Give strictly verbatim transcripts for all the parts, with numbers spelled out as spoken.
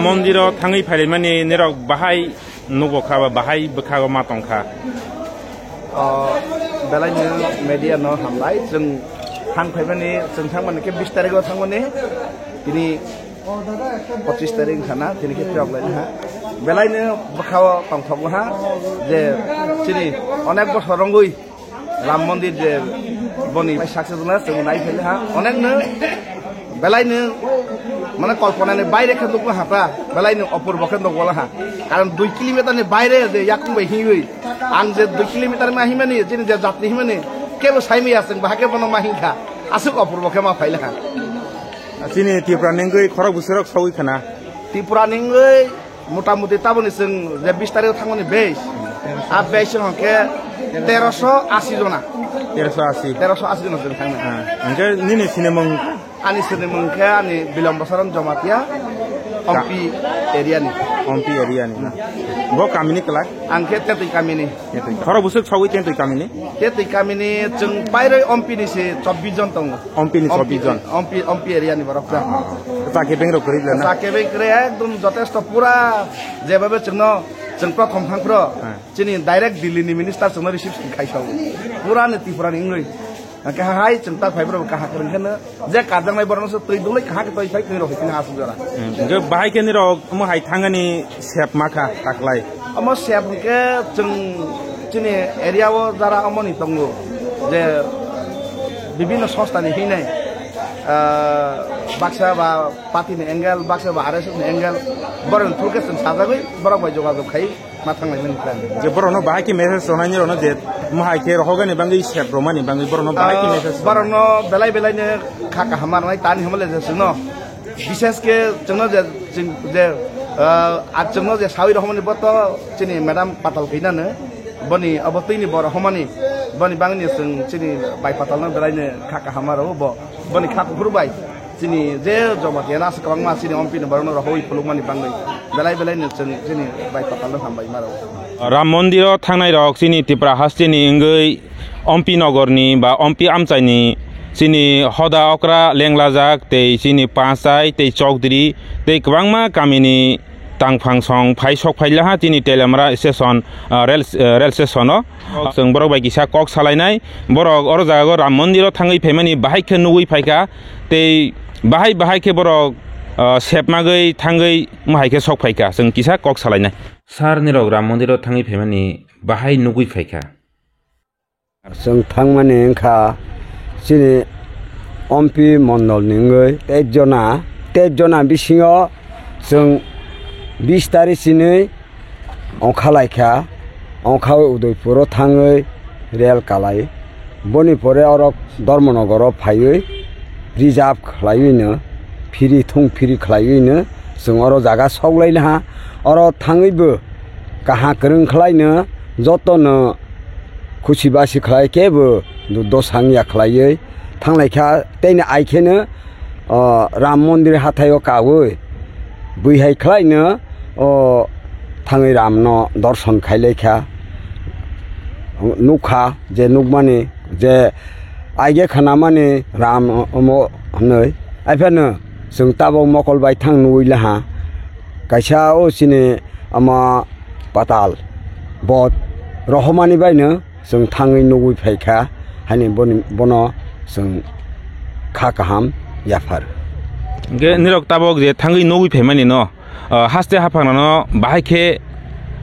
Mondiro thangwi phailaimani nirok bahai nugo kha ba bahai bwkhago ma tong kha? O, belai no media no hambai, chwng thang phaimani, chwng thangmani khe bis tarikh o thangmani, tini pochis tarikh wngkha na, tini khe phiyok laina ha. Belai no bwkhao tongthok ha je chini onek bosor wngwi Ram Mondir je boni success na, chwng nai phele ha, onek no belai no, mane, kolpona ni baire khe nukma ha ta, belai no opurbo khe nukbala ha. Karon dui kilometer ni baire je yakung bai hiwi, ang je dui kilometer ma himani, jini je jatni himani, kebo saimaya chwng, bahai khe bono ma hinkha, aswk opurbo khe ma phaila ha. Chini Tripura ni wngwi khorok bwswrok sogwi khana. Tripura ni wngwi mota moti taboni chwng je bis tarikh thangmani base, a base hwnkhe teroso asi jona. Teroso asi. Teroso asi jona chwng thangna. Ah, hwnkhe nini sinimung? Ani sinimung khe ani Bilombo Saran Jamatia, Ompi area ni. Ompi area ni na? Bo kamini kwlai? Ang khe Tetwi kamini. Tetwi. Khorok bwswk sogwi Tetwi kamini? Tetwi kamini chwng pairoi Ompi ni se chobbish jon tongo. Ompi ni chobbish jon? Ompi, Ompi area ni borok ta. Ah, ah. Chakhe beng rok kwrwi le na? Chakhe beng kwrwi ekdom jotesto pura jebabe chwngno, chwng prothom thang phro. Ah. Chini direct Delhi ni minister chwngno receive khai sao. Pura ni Tripura ni wngwi. Hake hai chwng tak phai borok kaha kwrwng khe no je karjaknai borok no se twi dulai kaha khe twi phai twi rok khe asuk jora. Hmm, hwnkhe bahai khe nirok omo hai thangani sep ma kha taklai. Omo sep hwnkhe chwng chini area o jara omo ni tongo je bibinno sosta ni hinai, ah, baksa ba party ni angle, baksa ba R S S ni angle, borok ni through khe chwng sajagwi borok bai jogajog khai. Ma thanglai mani plan. Je borokno bahai khe message rwnai ni rokno je mohai khe rohorgani bangwi sep rwmani bangwi borokno bahai khe message rwnai. Borokno belai belai no kha kaham ma rwnai tani hwnba le je chwngno. Bishes khe chwngno je chwng je, ah, a chwngno je sawi rohormani bo to chini madam Patal khainano. Boni abo twini borok homani. Boni bangni chwng chini bai Patalno belai no kha kaham ma rwo bo. Boni kha kuphur bai. Chini je Jamatia no aswk kwbangma chini Ompi ni borokno rohorwi phulukmani bangwi belai belai no chwng chini bai Patal no hambai ma rwo. Ram Mondir o thangnai rok chini Tripura haste ni wngwi Ompi Nogor ni ba Ompi amchai ni chini hoda okra lenglajak tei chini panchai tei chokdri tei kwbangma kami ni tangphang song phai sok phai laha chini Teliamura station, ah, rail, ah, rail station o. Chwng borok bai kisa kok salainai, borok oro jaga o Ram Mondir o thangwi phaimani bahai khe nugwi phaikha, tei bahai bahai khe borok, ah, sepmagwi thangwi mohai khe sok phaikha, chwng kisa kok salainai. Sir, nirok Ram Mondir o thangwi phaimani bahai nugwi phaikha? Chwng thangmani wngkha chini Ompi mondol ni wngwi teis jona, teis jona bisingo chwng bis tarikh sinwi ongkhalaikha, ongkhawi Udaipur o thangwi rel kalai. Boni pore oro Dharmanagar o phaiwi reserve khlaiwi no, phiri thung phiri khlaiwi no chwng oro jaga sok laina ha. Oro thangwi bo kaha kwrwng khlai no, joto no khusi basi khlai kebo do-, dosang ya khlaiwi thanglaikha. Teini ai kheno o Ram Mondir hathai o kaui bui hai khlai no o thangwi Ram no dorson khai lai kha. Nukha je nukmani je aige khanamani Ram omo hwnwi. Aiphano chwng tabok mokol bai thang nugwi laha. Kaisa o chini ama Patal bo rohormani bai no chwng thangwi nugwi phaikha, haini boni, bono chwng kha kaham yaphar. Hwnkhe nirok tabok je thangwi nugwi phaimani no, ah, haste haphangrano bahai khe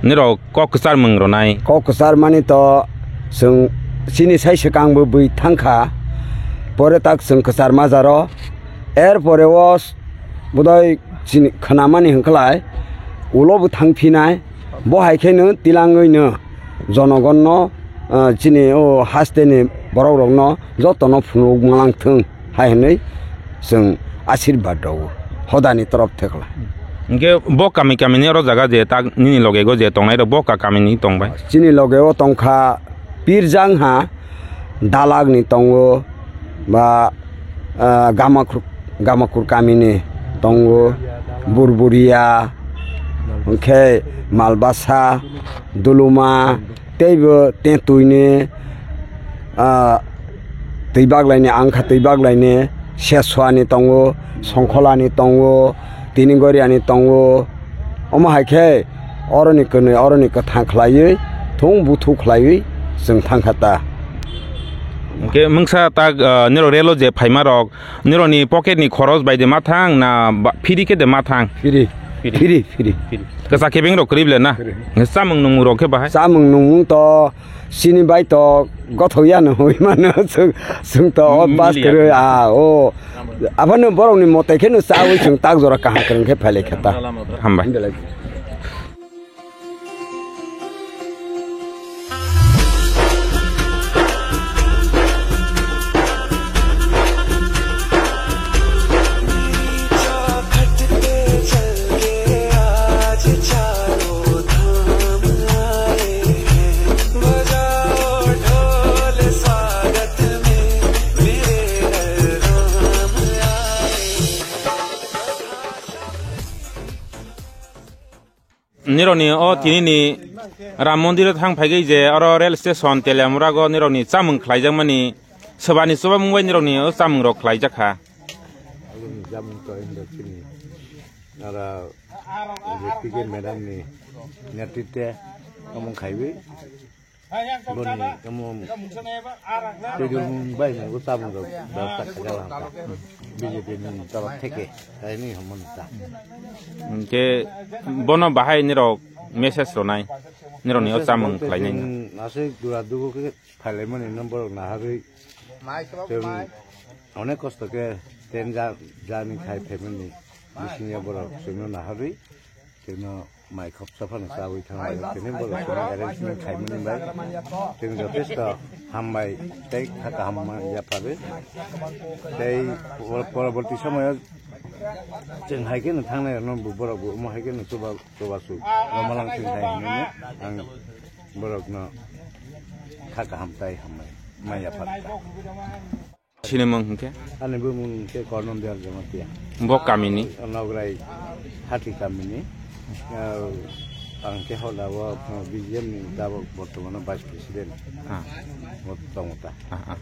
nirok kok kwchar mung rwnai? Kok kwchar mani to chwng chini sai swkang bo bui thangkha, pore tak chwng kwchar majaro, er pore o bodoi chini khnamani hwnkhlai ulo bo thangphinai, bo hai kheno tilangwi no jonogonno, ah, chini o hasteni borokrokno jotono phunuk mwlang thung hai hwnwi chwng ashirbad rwo hodani torof thekla. Hwnkhe bo kami kamini oro jaga je tak nini logego je tongnairok bo ka kamini tongbai? Chini logeo tongkha Pirjang ha, Dalak ni tongo, ba, ah, Gamakur, Gamakur kamini tongo, Burburia, hwnkhe Malbasa, Duluma, teibo Tetwini, ah, Twibaklaini, Angkha Twibaklaini, Seswani tongo, Songkholani tongo, Tini goriani tongo, omo hai khe oroni kwnwi oroni kwthang khlaiwi, thung buthu khlaiwi chwng thang kha ta. Hwnkhe mungsa ta, ah, nirok relo je phaima rok, nirokni pocket ni khoros bai de ma thang na ba-, phiri khe de ma thang? Phiri. Phiri. Phiri, phiri. Kwchak kebeng rok kwrwi ble na? Kwrwi. Chamung nungmung rok khe bahai? Chamung nungmung to chini bai to gothok ya no hoi mano, chwng, chwng to o bas kwrwi, ah, o. Abono borokni mote kheno chawi chwng tak jora kaham kwrwng khe phailai kha ta. Hambai. Nirokni o tini ni Ram Mondir o thang phaigwi je oro rail station Teliamura go nirokni chamung khlaijakmani swbani chubamung bai nirokni o chamung rok khlaijak kha. Aboni chamung to hindo chini ara J P K madam ni netritwe omo khaiwi. Boni omo twidu bai nungwi chamung rok bebostha khaijak kha B J P ni torop theke, taini hwnmani ta. Hwnkhe bono bahai nirok message rwnai, nirokni o chamung khlainai no. Aswk dura dugu khe phailaimani no borok naharwi. Chwng onek kosto khe train ja-, journey khai phaimani bisingo borok chwngno naharwi, chwngno mai khopsa phano chawi thanglaio, tini borok chwngno arrangement khaimani bai chwng jotesto hambai tei kha kaham ma yapharwi. Tei por-, poroborti somoyo chwng hai kheno thangnai rokno bo borok bo omo hai kheno chuba-, chubachu rwmalang thwng thai hinwi ang borokno kha kaham tai hambai ma yaphar. Sinimung hwnkhe? Ani bumung hwnkhe Kornondiyar Jamatia. Bo kamini? Nograi Hati kamini. Ah, ang khe hoda o, ah, B J M ni tabok bortomano vice president. Ah. Bo tongo ta. Ah, ah.